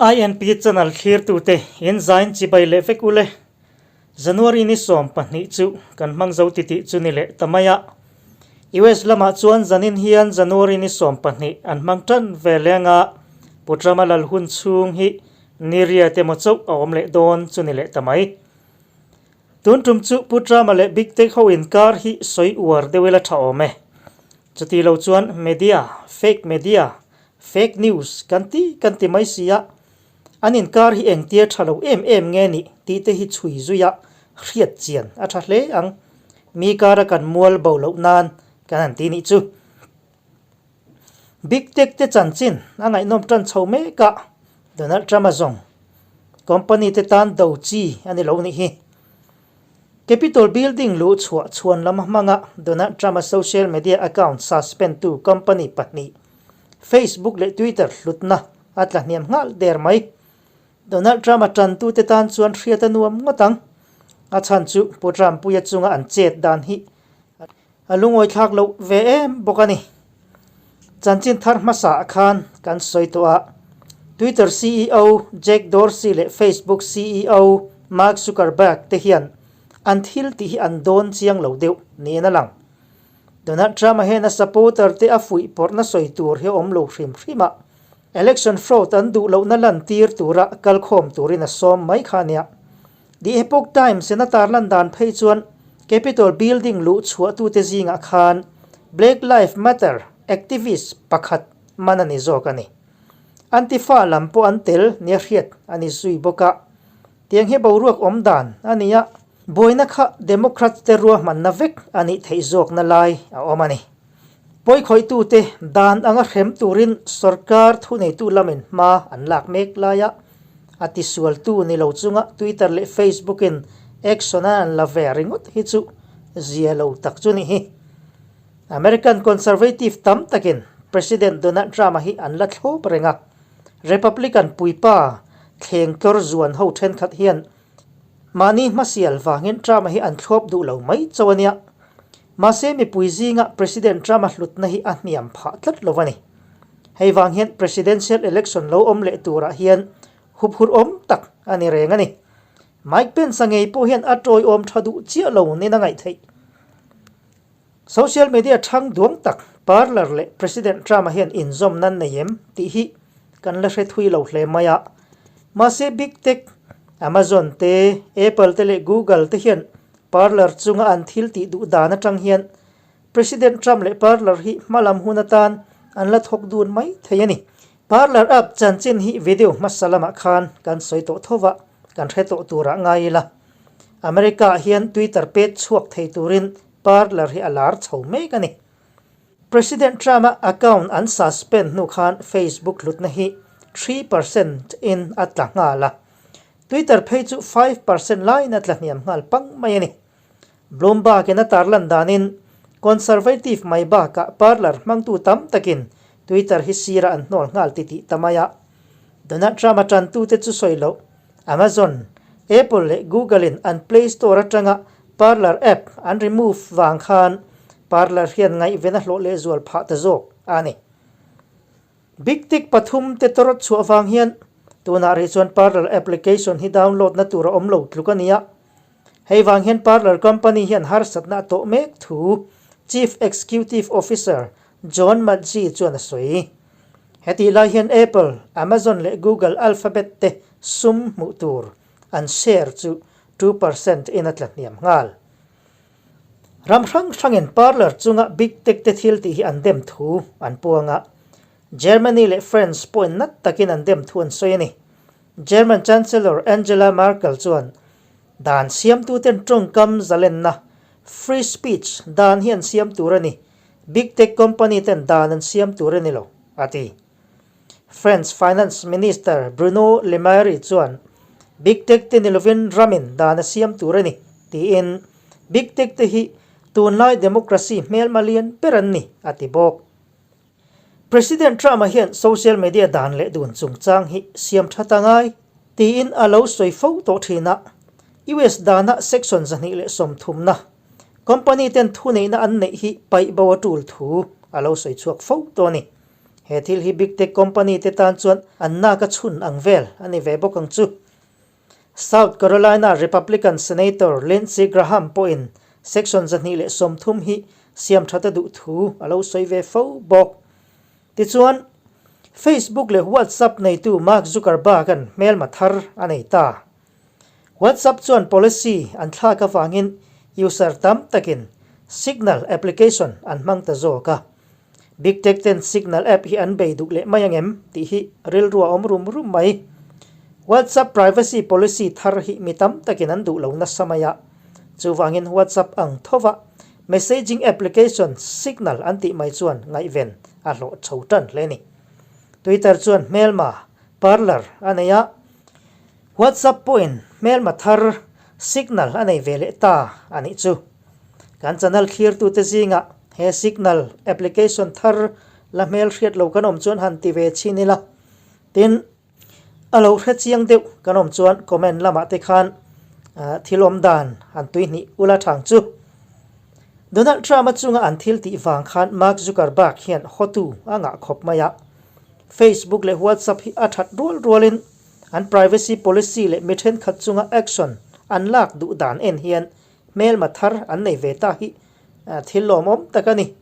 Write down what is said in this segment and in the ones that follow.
INP channel thlirtute in zain chibai leh vek ule. January ni 12 chu kan hmang zo titih chu ni leh ta mai a. US lamah chuan zanin hian January ni 12 an hmang tan ve leng a, Pu Trump-a lal hun chhung hi ni riat emaw chauh a awm leh dawn chu ni leh ta mai. Tun tum chu Pu Trump-a leh Big Tech ho inkar hi sawi uar deuh ila tha awm e. Chuti lo chuan media, fake media, fake news kan ti kan ti mai si a, an inkar hi engtia tha lo em em nge nih tih te hi chhui zui a hriat chian a tha hle ang. Mi kara kan mual bo loh nan kan han ti nih chu. Big Tech te chanchin a ngaihnawm tan chho mek a, Donald Trump a zawng company te tan do chi a ni lo nih hi. Capitol Building luh chhuah chhuan lam hmanga Donald Trump a social media account suspend tu company pahnih Facebook leh Twitter hlutna a tla hniam nghal der mai. Donald Trump a tantute tan chuan hriat a nuam ngawt ang. A chhan chu Pu Trump puia chunga an chet dan hi A lungawi thlak loh ve em bawk a ni. Chanchin thar hmasa ah khan kan sawi tawh a, Twitter ceo Jack Dorsey leh Facebook ceo Mark Zuckerberg te hian an thil tih hi an dawn chiang lo deuh niin a lang. Donald Trump-a hian a supporter te a fuih pawrhna sawi tur hi a awm lo hrim hrim a, election fraud an duh lohna lantir tura kalkhawm turin a sawm mai kha a nia. The Epoch Times in a tarlan dan phei chuan Capitol building luh chhuahtute zingah khan Black Live Matter activist pakhat man a ni zawk a ni. Antifa lam pawh an tel nia hriat a ni zui bawk a. Tiang hi boruak awm dan a ni a, buaina kha Democrats te ruahmanna vek a nih theih zawkna lai a awm a ni. Pawikhawitute dan anga hrem turin sorkar thuneitu lamin hma an lak mek lai a, a tisualtu ni lo chunga Twitter leh Facebook in action a an la ve ringawt hi chu zia lo tak chu ni hi. American conservative tam takin President Donald Trump-a hi an la thlawp reng a, Republican puipa thleng tlawr zuan ho thenkhat hian Mahni hmasial vangin Trump-a hi an thlawp duh lo mai chauh a nia. Mahse mipui zinga President Trump-a hlutna hi a hniam phah tlat lo a ni. Hei vang hian Presidential election lo awm leh turah hian huphurh awm tak a ni reng a ni. Mike Pence-a ngei pawh hian a tawiawm tha duh chiah lo nin a ngaih theih. Social media thang duang tak Parler leh President Trump-a hian inzawm nan nei em tih hi kan la hre thui lo hle mai a. Mahse Big Tech, Amazon te, Apple te leh Google te hian Parler chunga an thil tih duh dan atang hian President Trump leh Parler hi hmalam hun atan an la thawk dun mai thei a ni. Parler app chanchin hi video hmasa lamah khan kan sawi tawh tho va, kan hre tawh turah ngai ila. America-ah hian Twitter pet chhuak thei turin Parler hi a lar chho mek a ni. President Trump-a account an suspend hnu khan Facebook hlutna hi 3% in a tla nghal a, Twitter phei chu 5% laiin a tla hniam nghal pang mai a ni. Bloomberg-in a tarlan danin Conservative mai bakah Parler hmangtu tam takin Twitter hi sira an hnawl nghal titih ta mai a. Donald Trump-a tantute chu sawi loh Amazon, Apple leh Google-in an Play Store atanga Parler app an remove vang khan Parler hian ngaihven a hlawh lehzual phah ta zawk a ni. Big Tech pathum te tawrh chhuah vang hian tunah rih chuan Parler application hi download na tur a awm lo tluk a ni a. Hei vang hian Parler company hian harsatna a tawh mek thu Chief Executive Officer John Mudge chuan a sawi. Hetih lai hian Apple, Amazon leh Google Alphabet te sum hmuh tur an share chu 2% in a tla hniam nghal. Ram hrang hrangin parlour chunga Big Tech te thil tih hi an dem thu an puang a. Germany leh France pawhin nat takin an dem thu an sawi a ni. German Chancellor Angela Merkel chuan dan siamtuten tawngkam zalenna, free speech, dan hi an siam tur a ni. Big Tech company ten dan an siam tur a ni lo, a ti. French Finance Minister Bruno Le Maire chuan Big Tech te ni lovin ramin dan a siam tur a ni, tiin Big Tech te hi tunlai democracy hmelma lian ber an ni, a ti bawk. President Trump-a hian social media dan leh dun chungchang hi siam tha ta ngai, tiin a lo sawi fo tawh thin a. US dana section 230na Company ten thuneihna an neih hi paih bo a tul thu a lo sawi chhuak fo tawh a ni. He thil hi Big Tech company te tan chuan an nak a chhun ang vel a ni ve bawk ang chu. South Carolina Republican Senator Lindsey Graham pawhin Section 230 hi siam that a duh thu a lo sawi ve fo bawk. Tichuan, Facebook leh WhatsApp neitu Mark Zuckerberg-a'n hmelma thar a nei ta. WhatsApp chuan policy an thlak avangin user tam takin Signal application an hmang ta zawk a. Big Tech ten Signal app hi an bei duh leh mai angem tih hi rilru a awm rum rum mai. WhatsApp privacy policy thar hi mi tam takin an duh lo nasa mai a. Chuvangin WhatsApp ang thova messaging application Signal an tih mai chuan ngaihven a hlawh chho tan hle ni. Twitter chuan hmelma, Parler, a nei a. WhatsApp pawhin hmelma thar Signal a nei ve leh ta a nih chu. Kan channel thlirtute zingah he Signal application thar la hmel hriat lo kan awm chuan han ti ve chhin ila. Tin, a lo hre chiang deuh kan awm chuan comment lamah te khan thil awm dan han tuihnih ula thang chu. Donald Trump-a chunga an thil tih vang khan Mark Zuckerberg hian hotu a ngah khawp mai a. Facebook leh WhatsApp hi a that rual rualin An privacy policy leh mi thenkhat chunga action an lak duh dan en hian hmelma thar an nei ve ta hi thil lawmawm tak a ni.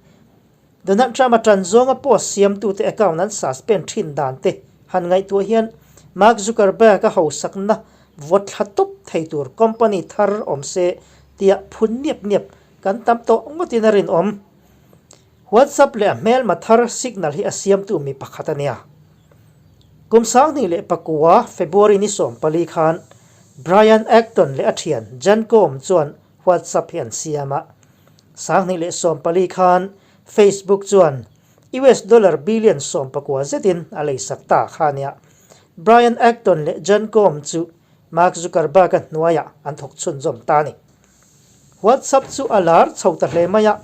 Donald Trump-a tan zawnga post siamtute account an suspend thin dan te han ngaihtuah hian Mark Zuckerberg-a hausakna vawt thla tawp thei tur company thar awm se tia phun niap niap kan tam tawh ngawtin a rinawm. WhatsApp leh a hmelma thar Signal hi a siamtu mi pakhat a nia. Kum 2009 February ni 14 khan Brian Acton leh a thian Jan Koum chuan WhatsApp hi an siam a. 2014 khan Facebook chuan US dollar billion 19 zetin a leisak ta kha a nia. Brian Acton leh Jan Koum chu Mark Zuckerberg-a hnuaiah an thawk chhunzawm ta a ni. WhatsApp chu a lar chho ta hle mai a.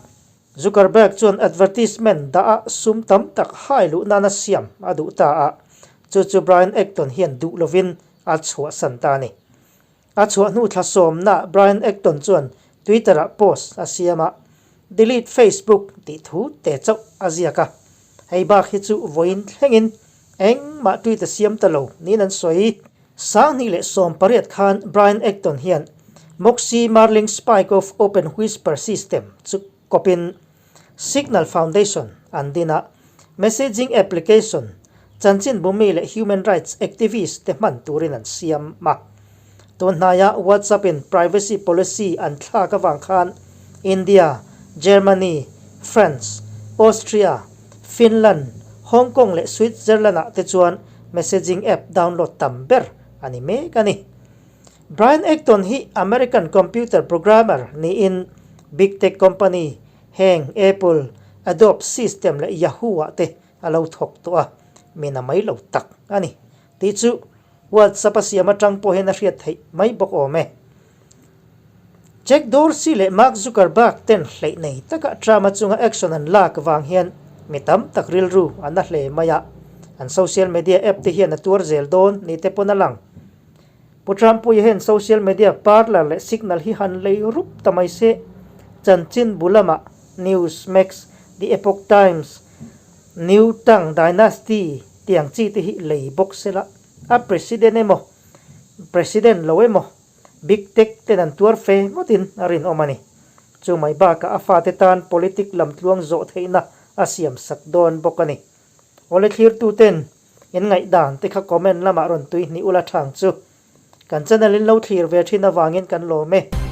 Zuckerberg chuan advertisement dah a sum tam tak hai luh nana siam a duh ta a, chu chu Brian Acton hian duh lovin a chhuahsan ta a ni. A chhuah hnu thla sawmnaah Brian Acton chuan Twitter-ah post a siam a, Delete Facebook tih thu te chauh a ziak a, hei bak hi chu vawiin thlengin engmah tweet a siam ta lo niin an sawi. 2018 khan Brian Acton hian Moxie Marling Spike of Open Whisper System chu kawpin Signal Foundation an din a, messaging application, chanchinbumi leh human rights activist te hman turin an siam a. Tun hnaia WhatsApp in privacy policy an thlak avang khan India, Germany, France, Austria, Finland, Hong Kong leh Switzerland ah te chuan messaging app download tam ber a ni mek a ni. Brian Acton hi American computer programmer niin big tech company heng Apple, Adobe System leh Yahoo ah te a lo thawk tawh a, min a mai lo tak a ni tih chu WhatsApp a siam atang pawh hian a hriat theih mai bawk awm e. Jack Dorsey leh Mark Zuckerberg ten hleih nei taka Trump-a chunga action an lak vang hian mi tam tak rilru a na hle mai a, an social media app te hian a tuar zel dawn ni te pawn a lang. Pu Trump-puia hian social media Parler leh Signal hi han lei rup ta mai se, chanchin bu lamah Newsmax, The Epoch Times, New Tang Dynasty tiang chi te hi lei bawk se la, a president emaw, president lo emaw, Big Tech ten an tuar fe ngawtin a rinawm a ni. Chu mai bakah a fate tan politic lamtluang zawh theihna a siam sak dawn bawk a ni. Awle thlirtuten in ngaihdan te kha comment lamah rawn tui hnih ula thang chu. Kan channel in lo thlir ve thin avangin kan lawm e.